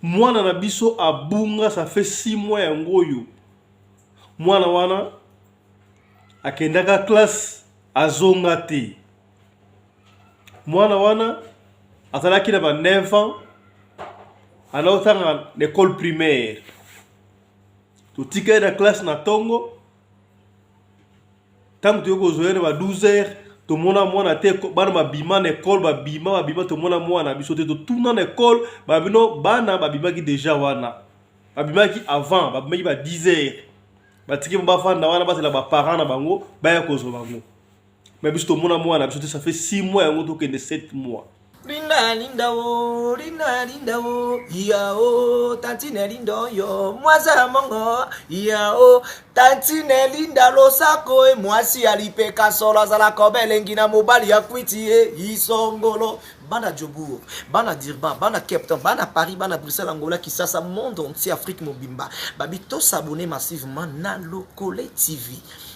Mwana na biso abunga ça fait 6 mois yango oyo. Mwana wana akendaka classe azonga te. Mwana wana azalaki na ba 9 ans alotanga na école primaire. Totika ye na classe na tongo Ntango toyei kozwa ye na ba 12 heures, tomona mwana te. Bana babima na ekole, babima babima, tomona mwana na biso te. Totuna na ekole, babino bana babimaki deja wana, babimaki avant, babimaki ba 10 heures, batiki bafanda wana, bazela ba parents na bango baya kozwa bango. Mais biso tomona mwana na biso te, ça fait 6 mois yango tokende 7 mois. Linda linda o linda linda o ya o tantine linda oyo mwasi ya mongo ya o tantine linda losako e mwasi ya lipeka solo azalaka obelengi na mobali ya kwiti e isongolo bana Jobourg bana Durban bana Cape Town bana Paris bana Bruxelles Angola Kisasa monde entier Afrique mobimba babi to s'abonner massivement na Lokole TV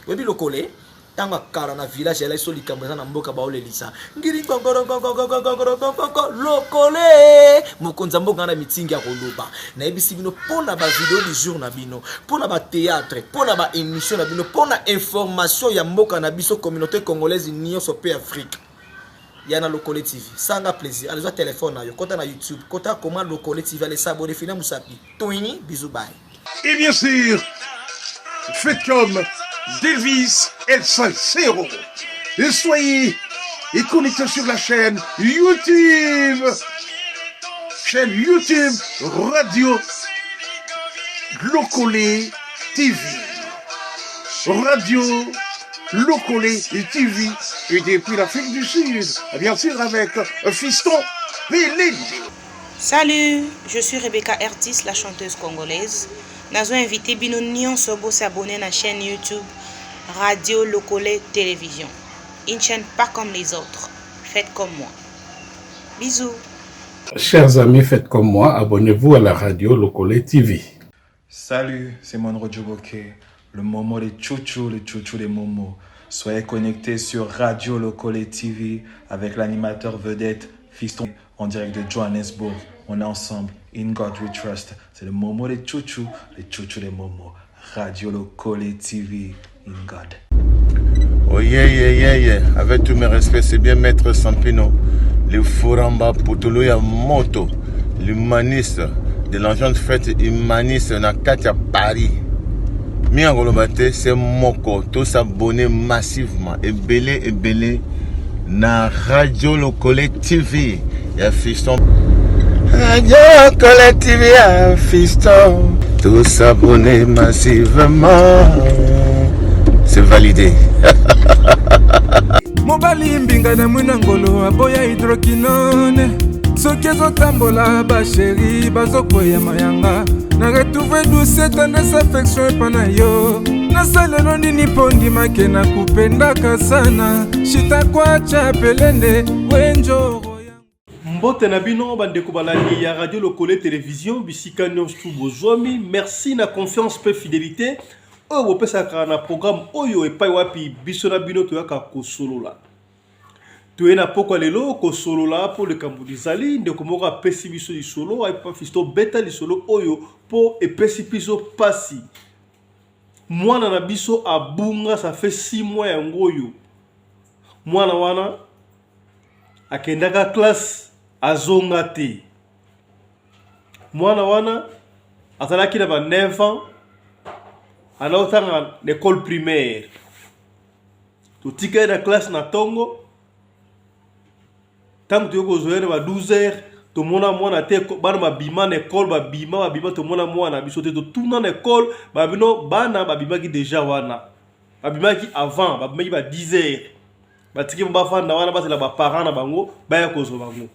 oyebi Lokole Tango ya kala na village elaki so likambo eza na mboka baolelisa ngiri ngongorongongongongongongongoko lokole mokonzi ya mboka na mitingi ya koloba nayebisi bino mpo na bavideo du jour na bino mpo na batheatre mpo na baémission na bino mpo na information ya mboka na biso communauté congolaise nyonso mpe afrique ya na lokole tv sanga plaisir alezwa telefone na yo kota na youtube kota koma lokole tv ale s'abonner fina musapi toini bisous bye. Et bien sûr, faites comme Davis El Salsero. Et soyez et connectez sur la chaîne YouTube. Chaîne YouTube Radio Locolé TV. Radio Locolé TV. Et depuis l'Afrique du Sud, bien sûr avec Fiston Pelende. Salut, je suis Rebecca Ertis, la chanteuse congolaise. Nazo invité bino nyonso bo s'abonner na chaîne YouTube Radio Lokole Télévision. Une chaîne pas comme les autres. Faites comme moi. Bisous. Chers amis, faites comme moi, abonnez-vous à la radio Lokole TV. Salut, c'est Monroe Djoboke, le Momo des Chouchou, le Chouchou des Momo. Soyez connectés sur Radio Lokole TV avec l'animateur vedette Fiston en direct de Johannesburg. On est ensemble. In God we trust. C'est le Momo des Chouchou, les Chouchou des Momo. Radio Lokole TV. In God. Oh yeah, yeah, yeah, yeah. Avec tous mes respects, c'est bien Maître Sampino, le Furamba Potolo ya Moto, l'humaniste de l'engin de fête humaniste na kati ya Paris. Mingi akoloba te, c'est moko, to s'abonner massivement, ebele ebele na Radio Lokole TV ya Fiston. Radio Lokole TV ya Fiston. To s'abonner massivement. C'est validé. Mobali mbinga na mwina ngolo aboya hydroquinone soki ezotambola basheri bazokweya mayanga na retrouve douce tendresse affection epa na yo nasalelo nini mpo ndimake na kupendaka sana shitakwacha pelende wenjoro. Mbote na bino bandeko balandi ya Radio Lokole Television bisika nyonso tu bozwami. Merci na confiance pe fidelite oyo bopesaka na programme oyo epai wapi biso na bino toyaka kosolola. Toye na pokwa lelo kosolola mpo likambo lizali ndeko moko apesi biso lisolo ayebi Fiston beta lisolo oyo mpo epesi biso pasi. Mwana na biso abunga ça fait 6 mois yango oyo. Mwana wana akendaka classe azonga te. Mwana wana azalaki na ba 9 ans alotanga na école primaire. Totika ye na classe na tongo, ntango toyei kozwa ye na ba 12 heures, tomona mwana te. Bana babima na ekole, babima babima, tomona mwana na biso te. Totuna na ekole, babino bana babimaki deja wana, babimaki avant, babimaki ba 10 heures, batiki bafanda wana, bazela ba parents na bango baya kozwa bango.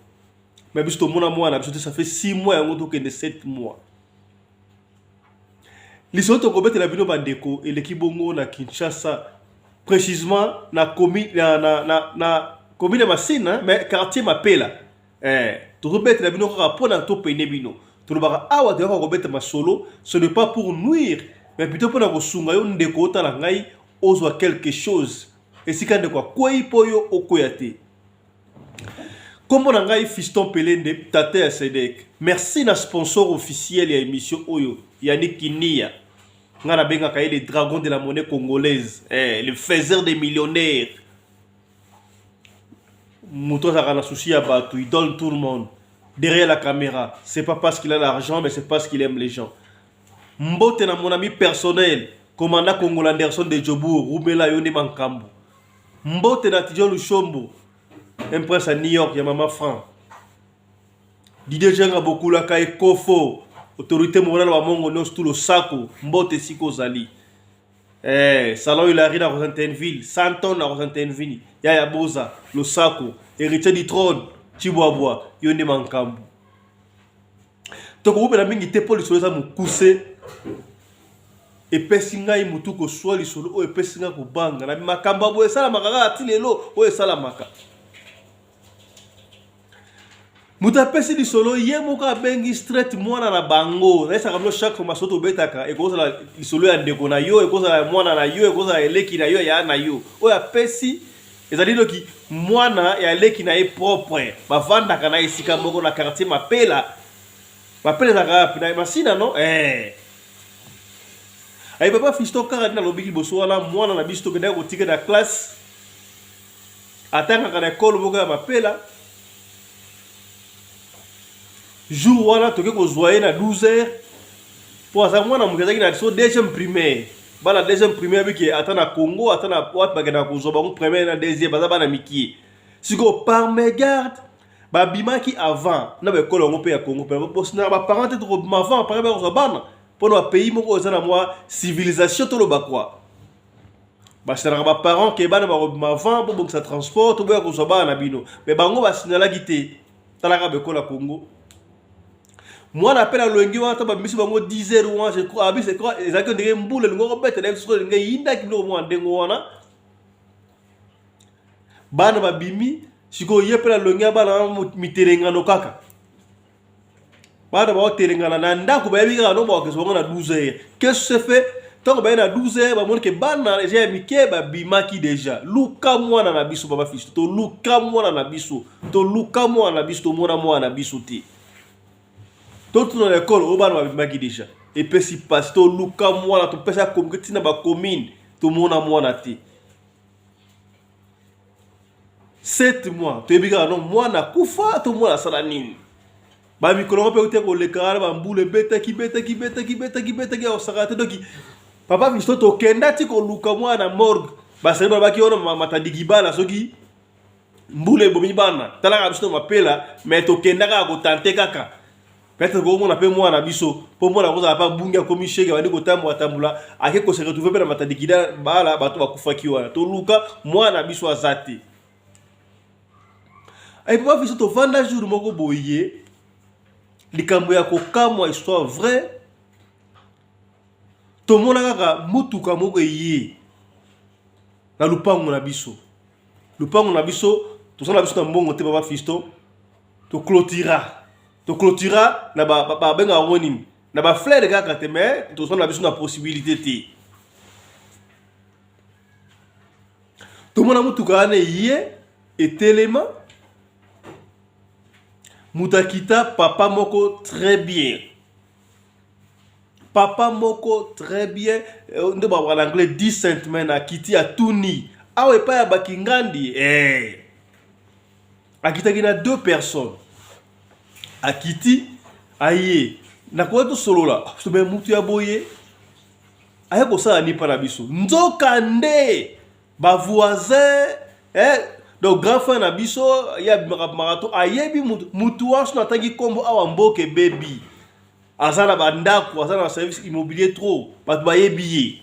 Mais biso tomona mwana na biso te, ça fait 6 mois yango tokende 7 mois. Lisolo tokobetela bino bandeko eleki bongo na Kinshasa, précisément na commune na, na, na, na commune ya Masina, mais quartier Mapela. Tozobetela bino kaka mpona topene bino. Tolobaka awa toyaka kobeta masolo, ce n'est pas pour nuire, mais plutôt mpona kosunga yo ndeko otala ngai ozwa quelque chose esika ndeko akwei mpo yo okwea te. Kombo na ngai Fiston Pelende, tata ya Sedek. Merci na sponsor officiel ya emission oyo, Yannick Kinia. Nga nabengaka ye le dragon de la monnaie congolaise, eh, le faiseur des millionnaires. Moto azalaka na souci ya bato, il donne tout le monde. Derrière la caméra, c'est pas parce qu'il a l'argent, mais c'est parce qu'il aime les gens. Mbote na mon ami personnel, commandant Congo Anderson de Jobourg, Rumela Yone Mankambo. Mbote na Tidion Lushombo, un prince à New York ya mama Franc. Didier Jenga bokulaka ekofo, autorité morale wa mongo nyonso tu losako, mbote esika ozali. Eh, salon Hilary na Rosentenville, Santon na Rosentenville, Yaya Boza, losako, héritier du trône, Chibwabwa, yo nde mankambo. Tokowumela mingi te mpo lisolo eza mokuse. Epesi ngai motu koswa lisolo oyo epesi ngai kobanga na makambo ya boye esalamaka kaka ti lelo oyo esalamaka. Moto apesi lisolo ye moko abengi straight mwana na bango. Nayesaka bino chaque fois masolo tobetaka ekozala lisolo ya ndeko na yo, ekozala ya mwana na yo, ekozala eleki na yo, ya na yo. Oyo apesi ezali noki mwana ya leki na ye propre, bavandaka na esika moko na quartier Mapela. Mapela ezalaka wapi? Na Masina no? Eh. Ayi papa Fiston kaka nde nalobi liboso wana mwana na biso tokendaki kotika na classe atangaka na ekole moko ya Mapela. Jour wana toke kozwa ye na 12 heures mpo aza mwana moke azalaki na biso deuxième primaire. Bana deuxième primaire bike ata na Congo ata na wapi bakendaka kozwa bango première na deuxième baza bana mikie. Sikoyo par mégarde babimaki avant na ba ekole yango mpe ya Congo mpe bosinaka ba parents te tokobima avant ba parents bakozwa bana mpo na ba pays moko oyo eza na mwa civilisation toloba quoi. Basinalaka ba parents ke bana bakobima avant bobongisa transport toboya kozwa bana na bino mais bango basinalaki te. Talaka ba ekole ya Congo mwana mpe na loyenge wana ntango babimisi bango 10 heures wana je crois abi c'est crois ezalaki ndenge mbula elingi kobeta na biso ndenge eyindaki biloko mwa ndenge wana bana babimi sikoyo ye mpe na loyenge ya bana wana mitelengano kaka bana baotelengana na ndako bayebi kaka no bakokesa bango na 12 heures. Qu'est-ce que fait ntango baye na 12 heures bamoni ke bana eza ya mike babimaki deja. Luka mwana na biso papa Fiston, toluka mwana na biso, toluka mwana na biso, tomona mwana na biso te. Totuna na ekole oyo bana babimaki deja, epesi mpasi. Toluka mwana, topesa communiqué ntina ba commune, tomona mwana te. 7 mois toyebi kaka no mwana akufa to mwana asala nini. Ba mikolo yango mpe euti koleka wana bambula ebetaki betaki betaki betaki betaki ya kosakana te. Doki papa Fiston tokenda ti koluka mwana na morgue, basali balobaki wana matadikibala soki mbula ebomi bana talaka biso na mapela, mais tokenda kaka kotante kaka peut-être komona mpe mwana biso mpo mwana akozala mpe abungi akomi shege abandi kotambola tambola ake kose retrouver mpe na matadikida bala bato bakufaki wana. Toluka mwana biso aza te. Ayi papa biso tovanda jour moko boye likambo ya kokamwa histoire vraie, tomona kaka mutuka moko eye na lupango na biso. Lupango na biso toza na biso na mbongo te papa Fiston, toclotira toclotira na babengaka yango nini na ba fleur kaka te, mais toza na biso na possibilité te. Tomona mutuka wana eye etelema, moto akita papa moko très bien, papa moko très bien nde balobaka na anglais decent man, akiti atuni awa epai ya bakingandi eh. Akitaki na deux personnes, akiti aye nakoya tosolola me mutu ya boye aye kosala nini mpa na biso. Nzoka nde ba voisin eh, donc grand frère na biso ye abimaka marato ayebi mutu mutu wana soki natangi nkombo awa mboka ebebi, aza na bandako, aza na service immobilier trop, bato bayebi ye,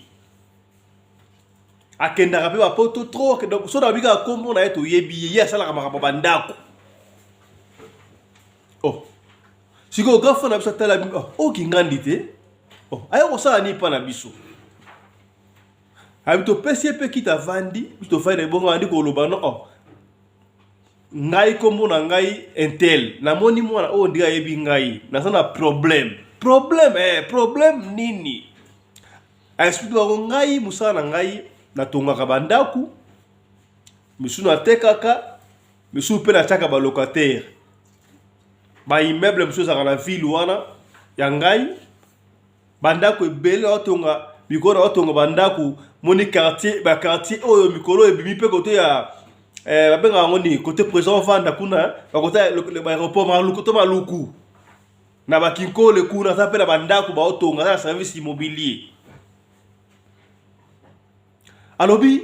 akendaka mpe bapoto trop. Donc soki nayebi kaka nkombo na ye toyebi ye, ye asalaka makambo ya bandako. Oh sikoyo grand frère na biso atala oh, oyo kingandi te, oh, aye kosala nini mpa na biso. Abi topesi ye mpe kita avandi, biso tofandi na ebongo andi koloba no, oh, ngai nkombo na ngai intel, namoni mwana oyo ndenge ayebi ngai, naza na problème. Problème, eh, problème nini? Explique bango ngai mosala na ngai natongaka bandako, misusu natekaka, Misusu mpe natiaka ba locataire. Ba immeuble mosusu ezalaka na ville wana ya ngai. Bandako ebele naotonga mikolo naotonga bandako moni quartier ba quartier oyo mikolo ebimi mpe kote ya eh, babengaka yango nini kote président vanda kuna bakote ba aéroport maluku to maluku na bakinkole kuna aza mpe na bandako baotonga aza na service immobilier alobi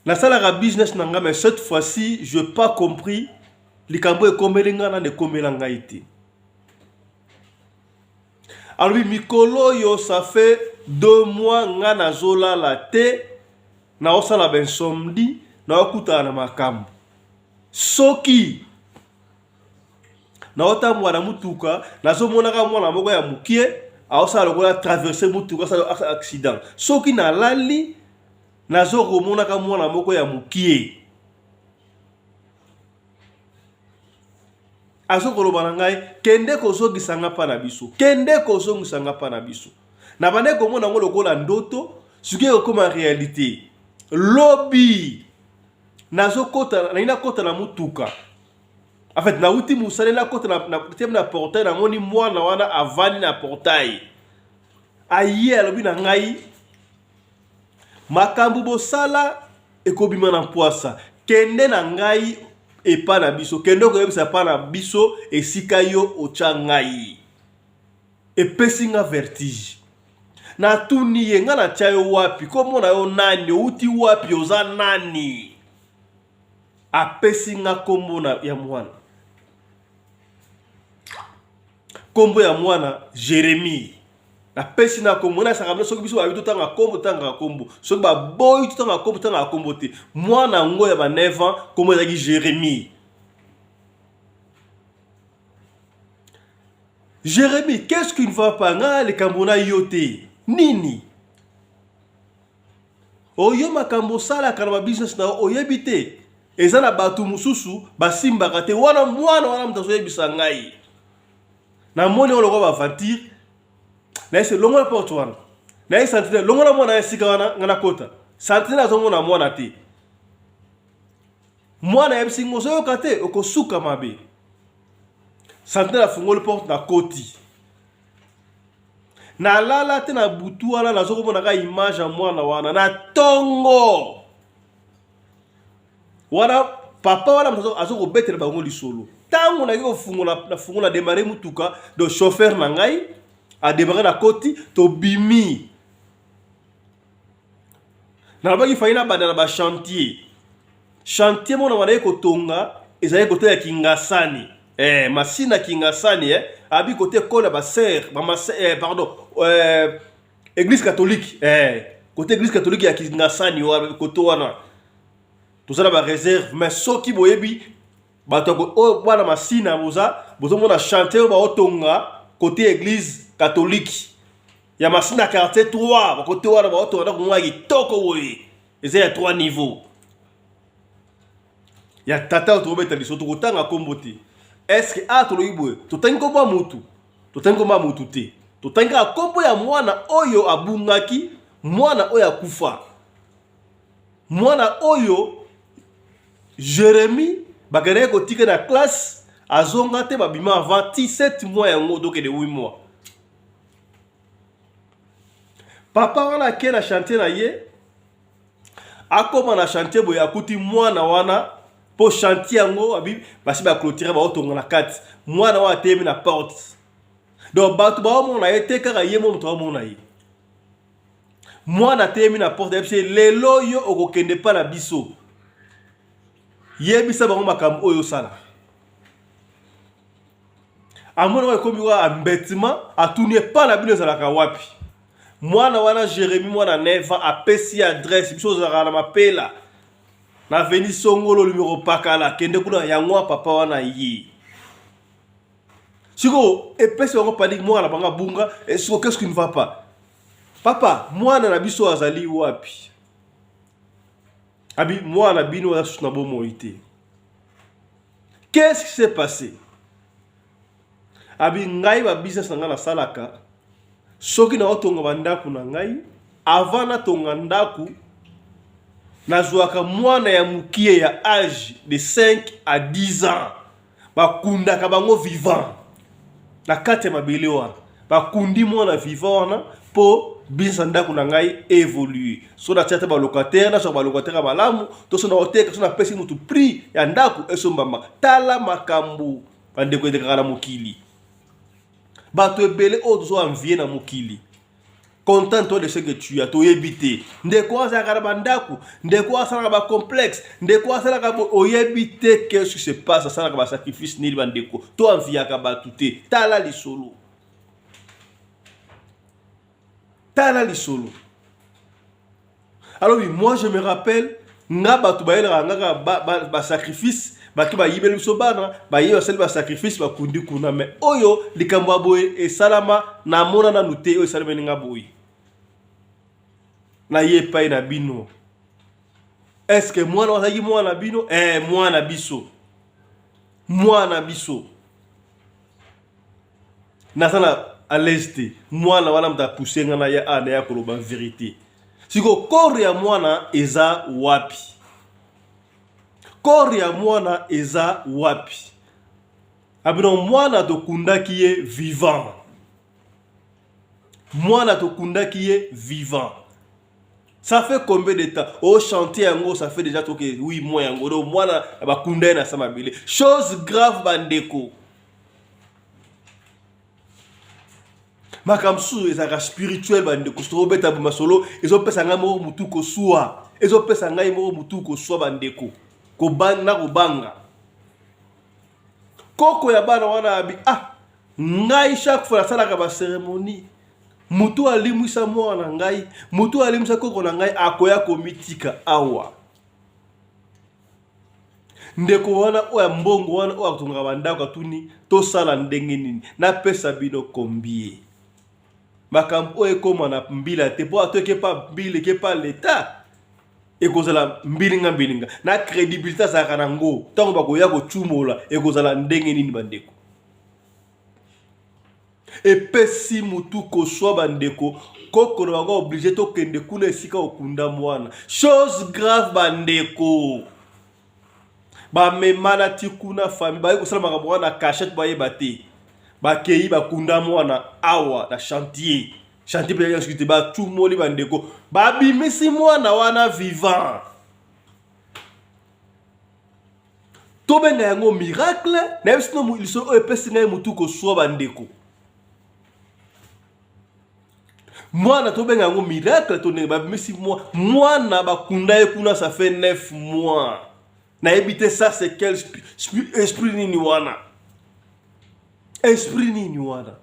nasalaka business na ngai mais cette fois-ci je pas compris likambo ekomeli ngai nani ekomela ngai te alobi mikolo oyo ça fait deux mois ngai nazolala te naosala bainsomnie naokutana na makambo soki naotambola na motuka nazomonaka mwana moko ya mokie aosala lokola traverse motuka asala accident soki nalali nazokomonaka mwana moko ya mokie azokoloba na ngai kende kozongisa nga mpa na biso kende kozongisa nga mpa na biso nabandaki komona yango lokola ndoto sikoyo ekokoma realite lobi nazokota nalingi nakota na motuka en fait nauti mosala nakota na, na, na, na portail namoni mwana wana avandi na portail aye alobi na ngai makambo bosala ekobima na mpwasa kende na ngai epa na biso kende koyebisa epa na biso esika yo otya ngai Epesi nga vertige. Natuni ye nga natia yo wapi kombo na yo nani owuti wapi oza nani apesi nga kombo na ya mwana kombo ya mwana Jeremie napesi na kombo nasaka bino soki biso bayebi totanga kombo totangaka kombo soki baboyi totanga kombo totangaka kombo te mwana yango ya ba 9 ans kombo ezalaki Jeremie Jérémie, qu'est-ce qui ne va pas Nga likambo na yo te. Nini? Oyo makambo osalaka na ba business na yo oyebi te. Eza na bato mosusu basimbaka te. Wana mwana wana moto azoyebisa ngai. Namoni yango lokola ba aventure. Nayese longola porte wana. Naye sentinelle longola mwana ya esika wana nga nakota. Sentinelle azomona mwana te. Mwana ayebisi ngo ozoyoka te okosuka mabe. Sentinelle afungoli porte na koti. Nalala te na butu wana nazokomona kaka image ya mwana wana na tongo wana papa wana moto azo kobetela bango lisolo ntango naki kofungola nafungola demare motuka donc chauffeur na ngai ademare na koti tobimi nalobaki fai nabanda na bachantier chantier moko nabandaki kotonga ezalaki kote ya kingasani eh, masina kingasani eh, abi kote ekole ya basere eh, pardon eh, église catholique eh, kote église catholique ya kingasani kote wana toza na bareserve mais soki boyebi bato oyo bwana masina boza bozomona chantier oyo baotonga kote église catholique ya masina quartier 3 bakote wana baotonga ndako moko ya kitoko boye eza ya 3 niveau ya tata oyo tokobeta liso tokotanga nkombo te estce a tolobi boye totangi nkombo ya motu totangi nkombo ya motu te totangi kaka nkombo ya mwana oyo abungaki mwana oyo akufa mwana oyo Jeremie bakendaki kotika na classe azonga te babima avant ti 7 mois yango tokende 8 mois papa wana ake na chantier na ye akoma na chantier boye akuti mwana wana mpo chantier yango abi basi baclotire baotonga na kati mwana wana ateyemi na porte donc bato baomona ye te kaka ye mo moto aomona ye mwana ateyemi na porte ayebisi ye lelo yo okokende mpa na biso yebisa bango makambo oyo osala amoni oyo ekomi wa embetement atuni epa na bino ezalaka wapi mwana wana jeremi mwana 9 ans apesi adresse biso ozalaka na mapela na aveni songolo numero pakala kende kuna yango papa wana ye sikoyo epesi bango panike mwana na bango abunga sikoyo qu'est-ce qui ne va pas papa mwana na biso azali wapi abi mwana na bino aza susu na bomoi te qu'est-ce qui s'est passé abi ngai ba business na ngai nasalaka soki naotonga bandako na ngai avant natonga ndako Nazwaka mwana ya mukie ya age de 5 à 10 ans, bakundaka bango vivant na kati ya mabele wana. Bakundi mwana vivant wana mpo business ya ndako na ngai evolue. So natia ata balocataire, nazwaka balocataire ya malamu, to so naoteka, so napesi motu prix ya ndako esombama. Tala makambo bandeko elekaka na mokili. Bato ebele oyo tozo envier na mokili, content toi de ce que tu as, toyebi te. Ndeko azalaka na bandako, ndeko asalaka bacomplexe, ndeko asalaka, oyebi te qu'est-ce qui se passe, asalaka basacrifice nini. Bandeko, to enviaka bato te. Tala lisolo, tala lisolo. Alors oui, moi je me rappelle nga bato bayelaka nga kaka basacrifice, bake bayibeli biso bana, baye basali basacrifice, bakundi kuna. Mais oyo likambo ya boye esalama, namona nanu te. Oyo esalemeli nga boye, naye epai na bino. Est-ce mwana azalaki mwana na bino? Eh, mwana biso, mwana biso. Naza na à l'aise te. Mwana wana moto apousse nga na ya a na ya koloba vérité. Sikoyo corps ya mwana eza wapi? Corps ya mwana eza wapi? Abino mwana tokundaki ye vivant, mwana tokundaki ye vivant. Ça fait combien de temps au chantier yango? Ça fait déjà toke 8 mois yango. Donc mwana bakunda ye na sa mabele. Chose grave, bandeko. Makambo mosusu ezalaka spirituel, bandeko. Tokobeta masolo, ezopesa ngai moko motu koswa, ezopesa ngai moko motu koswa, bandeko, na kobanga. Koko ya bana wana abi: "Ah, ngai chaque fois nasalaka bacérémonie, motu alimwisa mwana na ngai, motu alimwisa koko na ngai akoya komitika awa." Ndeko wana oyo ya mbongo wana oyo atongaka bandako atuni: "Tosala ndenge nini? Napesa bino combien?" Makambo oyo ekóma na mbila te, mpo ato ekepa mbila, ekepa leta, ekozala mbilinga mbilinga na crédibilité azalaka nango. Ntango bakoya kocumola, ekozala ndenge nini, bandeko? Epesi mutu koswa, bandeko. Koko na bango obligé tokende kuna esika okunda mwana. Chose grave, bandeko. Bamemana ti kuna, famille baye kosala makambo wana na cachette, bayeba te. Bakei, bakunda mwana awa na chantier, chantier mpe ya te. Batumoli, bandeko, babimisi mwana wana vivant. Tobenga yango miracle. Nayebi sino lisolo oyo epesi ngai motu koswa, bandeko. Mwana, tobenga yango miracle to ndenge babimisi mwana bakunda ye kuna, ça fait 9 mois. Nayebi te, ça c'est quel esprit nini wana? Esprit nini wana?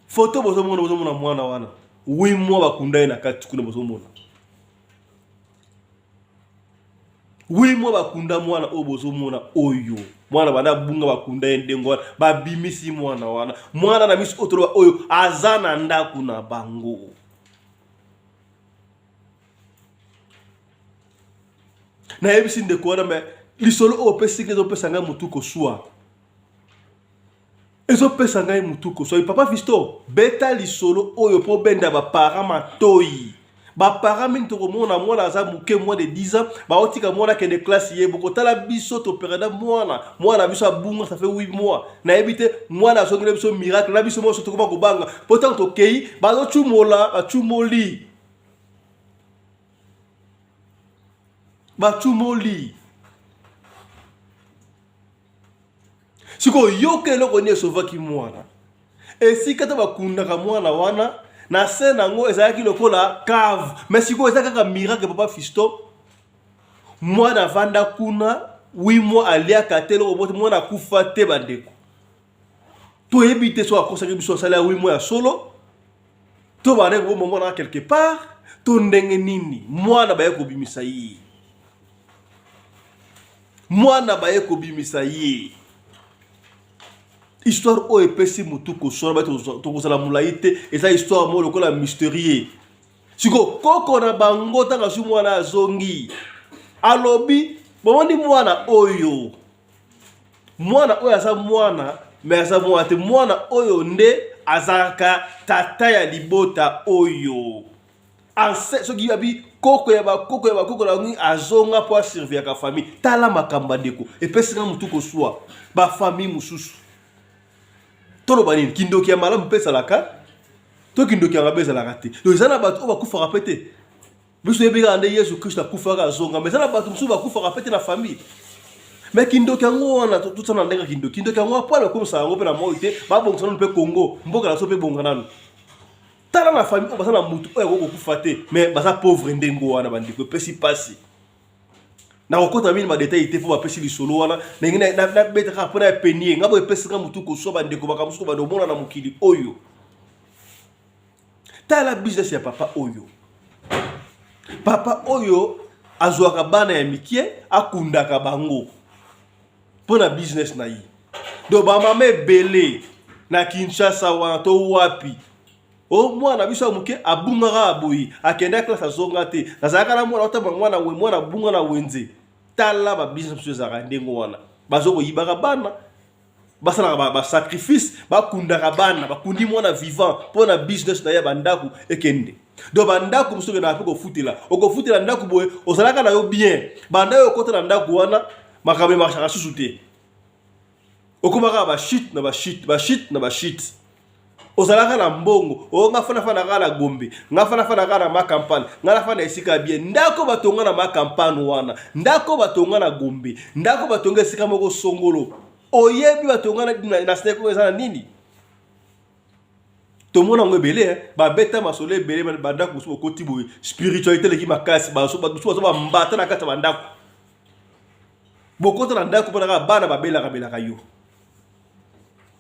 Foto bozomona, bozomona mwana wana, 8 mois bakunda ye na kati kuna. Bozomona 8 mois bakunda mwana oyo. Bozomona oyo mwana banda bunga, bakunda ye ndenge wana, babimisi mwana wana. Mwana na miso oyo toloba oyo aza na ndako na bango. Nayebisi ndeko wana: "Me lisolo oyo opesi ngai ezopesa ngai motu koswa, ezopesa ngai motu koswa. Papa Fisto, beta lisolo oyo mpo benda baparent matoi." Baparent mingi tokomona mwana aza moke, moins de 10 ans, baotika mwana akende classe ye bokotala biso topereda mwana. Mwana biso abunga, ça fait 8 mois. Nayebi te, mwana azongeli biso miracle na biso nyonso tokoma kobanga, mpo ntango tokei bazocumola, bacumoli, bacumoli. Sikoyo yoka eloko nini esovaki mwana. Esika te bakundaka mwana wana, na se nango ezalaki lokola cave, mais sikoyo eza kaka miracle. Papa Fisto, mwana avanda kuna 8 mois, aliaka te, eloko bote, mwana akufa te. Bandeko, toyebi te so akosaki biso, asali ya 8 mois ya solo, to bandeko bomba mwana quelque part, to ndenge nini. Mwana baye kobimisa ye, mwana baye kobimisa ye. Histoire oyo epesi motu koswana. Bato tokozala molai te, eza histoire moko lokola mystérieux. Sikoyo koko na bango, ntango azwi mwana azongi, alobi: "Bomoni mwana oyo? Mwana oyo aza mwana, me aza mwana te. Mwana oyo nde azalaka tata ya libota oyo." Soki babi koko ya bakoko ya bakoko na yango azonga mpo asurveillaka famille. Tala makambo bandeko, epesi nga motu koswa bafamille mosusu. Toloba nini? Kindoki ya malamu mpe ezalaka to kindoki ya mabe ezalaka te? Donc eza na bato oyo bakufaka mpe te. Biso toyebi kaka nde Yesu Kristo akufaka azonga, mais eza na bato mosusu bakufaka mpe te na famille. Mais kindoki yango wana, tosala na ndenge ya kindoki. Kindoki yango wana mpo bakomisa yango mpe na moi te, babongisa nanu mpe Congo, mboka na biso mpe ebonga nanu. Tala na famille oyo baza na mutu oyo akoki kokufa te, mais baza pauvre ndenge wana bandeko, epesi pasi. Nakokota mingi ba detail te, fo bapesi lisolo wana ndenge nabeta kaka mpo na penie nga boye, epesi nga mutu koswa bandeko, makambo mosusu bando omona na mokili oyo. Tala business ya papa oyo. Papa oyo azwaka bana ya mikie, akundaka bango mpo na business na ye. Donc bamama ebele na Kinshasa wana to wapi, o mwana biso ya moke abungaka aboyi, akenda classe azonga te. Nazalaka na mwana otamba mwana we mwana abunga na wenze. Tala ba business mosusu ezalaka ndenge wana, bazo koyibaka bana, basalaka ba sacrifice, bakundaka bana, bakundi mwana vivant mpo na business na ye ya bandako ekende. Donc bandako mosusu okendaka mpe kofutela, okofutela ndako boye, ozalaka na yo bien, banda yo okota na ndako wana makambo emarchaka susu te, okomaka ba chute na ba chute, ba chute na ba chute. Ozalaka na mbongo, o nga fana fana kaka na Gombe, nga fana fana kaka na Makampane, nga na fana esika bien. Ndako batonga na Makampane wana, ndako batonga na Gombe, ndako batonga esika moko songolo, oyebi batonga na Sneko eza na nini? Tomona yango ebele, eh? Babeta masolo ebele, bandako mosusu bokoti boye, spiritualité eleki makasi, bato mosusu bazo bambata na kati ya bandako. Bokota na ndako mpona kaka bana babelaka belaka yo.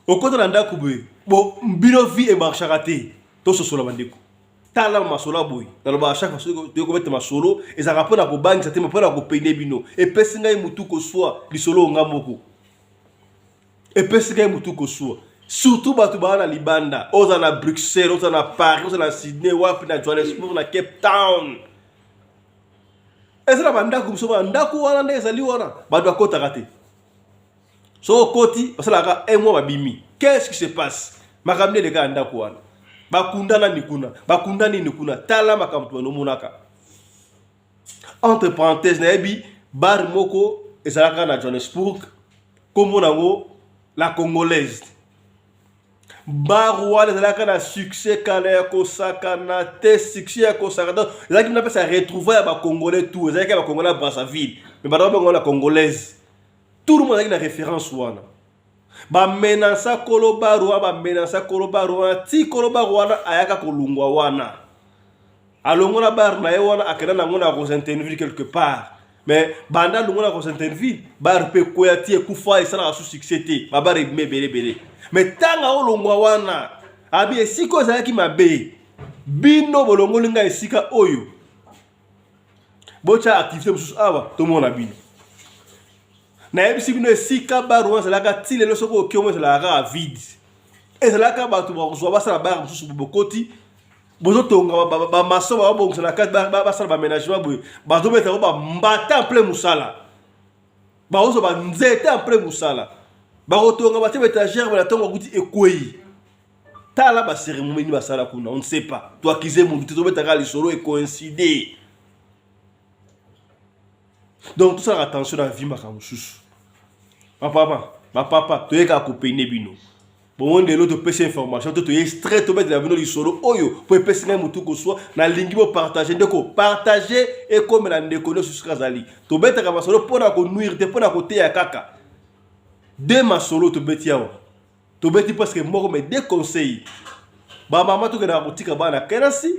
Okota na ndako boye, bo bino vie emarchaka te. Tososola bandeko. Tala masolo ya boye. Nalobaka chaque fois soki toyei kobeta masolo, ezalaka mpona kobangisa te, mpona kopene bino. Epesi ngai motu koswa lisolo nga moko. Epesi ngai motu koswa. Surtout bato baa na libanda, oza na Bruxelles, oza na Paris, oza na Sydney, wapi na Johannesburg, na Cape Town. Eza na bandako mosusu, bandako wana nde ezali wana, bato bakotaka te. Soki okoti, basalaka un mois babimi. Qu'est-ce qui se passe? Makambo nde eleka ya ndako wana. Bakunda nani kuna? Bakunda nini kuna? Tala makambo tomonaka. Entre parenthèses, nayebi bar moko ezalaka na Johannesburg, kombo nango la Congolaise. Bar wana ezalaka na succès kala ya kosakana te, succès ya kosakana. Donc ezalaki napesa retrouvaille ya ba Congolais tout, ezalaki ya ba Congolais ya Brazzaville, mais bato babenga la Congolaise. Tout le monde azalaki na référence wana. Bamenansa kolo bar wana, bamenansa kolo bar wana, ti kolo bar wana ayaka kolungwa wana. Alongola bar na ye wana, akenda nango na Rosentenville quelque part. Mais banda alongola Rosentenville, bar mpe ekweya ti ekufa, esalaka su succès te. Ba bar ebima ebele ebele. Mais ntango aolongwa wana, abi esika oyo ezalaki mabe, bino bolongoli ngai esika oyo, botya activité mosusu awa, tomona bino. Nayebisi bino esika bar wana ezalaka ti lelo, soki oki yango ezalaka kaka vide. Ezalaka bato bakozwa basala bar mosusu, bokoti bozotonga bamaso babongisa na kati, basala baménagement boye, bazobeta yango bambata en plein mosala, bakozwa banzete en plein mosala, bakotonga batie baétagère na ntongo bakuti ekwei. Tala bacérémonie nini basala kuna, on ne sait pas. Toakize motu te, tobetaka lisolo ecoïncide. Donc tosalaka attention na vie, makambo mosusu bapapa bapapa toyekaka kopene bino bongo. Lelo topesi information to toye straight, tobetela bino lisolo oyo mpo epesi ngai motu koswa. Nalingi bopartage ndeko, partage ekomela ndeko nyonso soki azali. Tobetaka masolo mpona konuire te, mpona koteya kaka. De masolo tobeti awa, tobeti presque moko, mais deux conseils. Bamama, tokendaka kotika bana kelasi,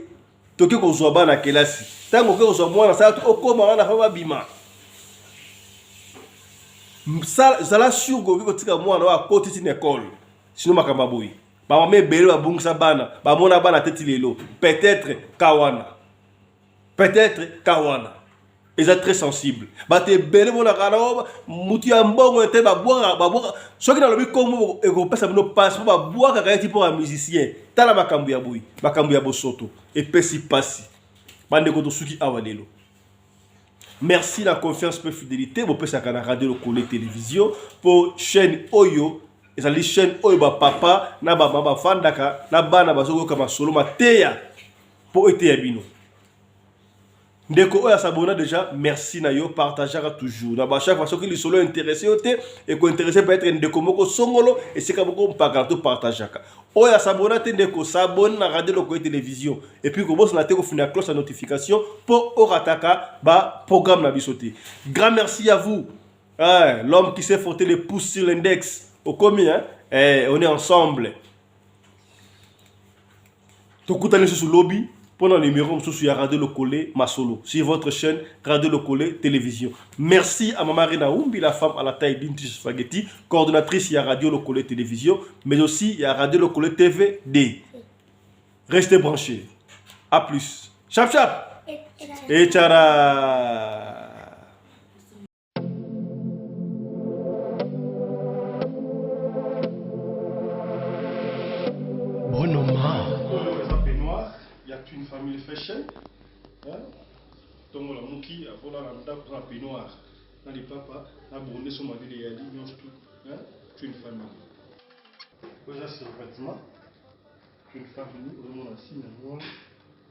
toke kozwa bana kelasi. Ntango oke kozwa mwana, sala okóma wana fa babima, zala sûr koki kotika mwana oyo akoti ti na ekole. Sino makambo ya boye, bamama ebele babungisa bana, bamona bana te ti lelo. Peut-être ka wana, peut-être ka wana eza très sensible. Bato ebele monaka na mutu ya mbongo te, babwaka babwaka. Soki nalobi kombo ekopesa bino mpasi, mpo babwakaka ye ti mpo ya musicien. Tala makambo ya boye, makambo ya bosoto epesi mpasi. Bandeko, tosuki awa lelo. Merci na confiance mpe fidélité bopesaka na Radio Lokole Télévision, mpo chaîne oyo ezali chaîne oyo bapapa na bamama bafandaka na bana bazokoyoka masolo mateya mpo eteya bino. Ndeko oyo asabona déjà, merci na yo, partageaka toujours. Na ba chaque fois soki lisolo intéressé yo te, eko intéressé peut-être ndeko moko songolo esika moko mpaka to partageaka. Oyo asabona te ndeko, s'abonne na Radio Lokole Télévision et puis kobosana te kofina cloche ya notification po orataka ba programme na biso te. Grand merci à vous. Ah, l'homme qui s'est frotté les pouces sur l'index. Okomi, hein? Eh, on est ensemble. Tokutani lisusu lobi pona numero mosusu ya Radio Lokole Masolo sur votre chaîne Radio Lokole Télévision. Merci à Mama Rina Umbi, la femme à la taille d'une tige spaghetti, coordonnatrice ya Radio Lokole Télévision, mais aussi ya Radio Lokole TV D. Restez branchés. À plus. Chap chap. Et tchara. Bonoma. Oyo eza peignoir ya Twin Family Fashion. Tongo lamuki akola na ndako na peignoir na lipapa na bonde so malili eyali nyonso tout Twin Family. Oyo eza survêtement Twin Family, ozomona signe yango wana.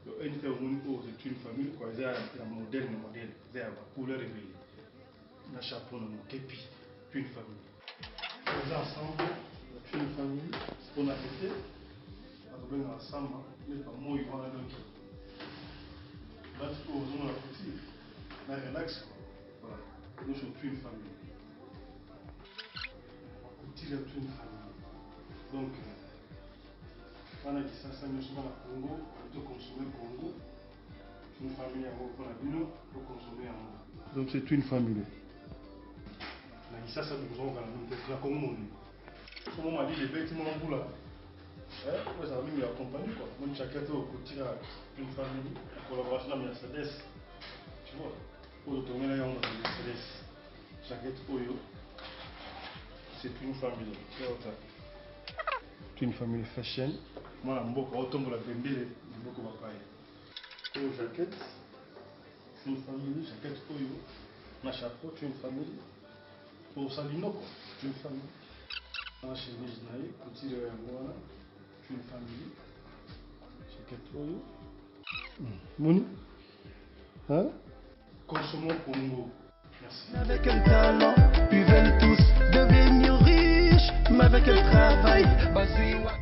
Yo NT omoni oyo c'est Twin Family quoi, eza ya modèle na modèle, eza ya ba couleur ebele. Na chapeau na ngo kepi Twin Family. Eza ensemble ya Twin Family mpona ete bakobengaka samba neti bamoi wana donc bati oyo ozomona couture na relax quoi. Voilà, nyonso Twin Family. Couture ya Twin Family. Donc bana Kisasa nyonso bana Congo to consommer Congo Twin Family yango mpona bino to consommer yango. Donc c'est Twin Family. Na Kisasa bokozonga na bino te na Congo mobimba. Somo malili ebeti mwa mbula oyo ezala mingi ya compagnie quoi. Moni jacket oyo kotira Twin Family en collaboration na Mercedes. Tu vois? Oyo totongela yango na Mercedes. Jacket oyo c'est Twin Family. Twin Family Fashion. Mwana mboka otombola bendele na mboka bapaya. Oyo jacket Twin Family, jacket oyo na chapeau Twin Family. Osali noko Twin Family. Na chemise na ye couture yango wana Twin Family. Jacket oyo. Moni? Hein? Consommons Congo. Merci. Avec quel talent, ils veulent tous devenir riches, mais avec quel travail, bazui wa.